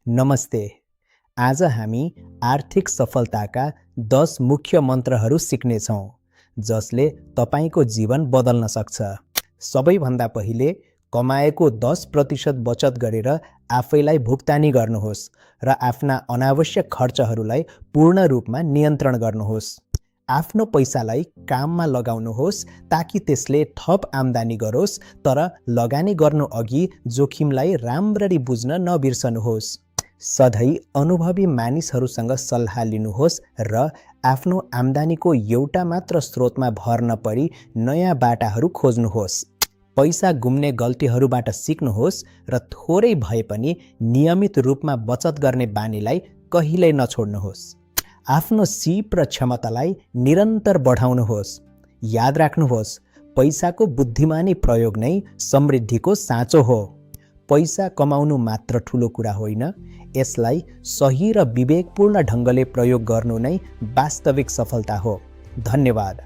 नमस्ते। आज हामी आर्थिक सफलताका 10 मुख्य मन्त्रहरू सिक्नेछौँ जसले तपाईको जीवन बदल्न सक्छ। सबैभन्दा पहिले कमाएको 10% बचत गरेर आफैलाई भुक्तानी गर्नुहोस् र आफ्ना अनावश्यक खर्चहरूलाई पूर्ण रूपमा नियन्त्रण गर्नुहोस्। आफ्नो पैसालाई काममा लगाउनुहोस् ताकि त्यसले थप आम्दानी गरोस्, तर लगानी गर्नु अघि जोखिमलाई राम्ररी बुझ्न नबिर्सनुहोस्। सधैँ अनुभवी मानिसहरूसँग सल्लाह लिनुहोस् र आफ्नो आम्दानीको एउटा मात्र स्रोतमा भर नपरी नयाँ बाटाहरू खोज्नुहोस्। पैसा गुम्ने गल्तीहरूबाट सिक्नुहोस् र थोरै भए पनि नियमित रूपमा बचत गर्ने बानीलाई कहिल्यै नछोड्नुहोस्। आफ्नो सिप र क्षमतालाई निरन्तर बढाउनुहोस्। याद राख्नुहोस्, पैसाको बुद्धिमानी प्रयोग नै समृद्धिको साँचो हो। पैसा कमाउनु मात्र ठुलो कुरा होइन, यसलाई सही र विवेकपूर्ण ढङ्गले प्रयोग गर्नु नै वास्तविक सफलता हो। धन्यवाद।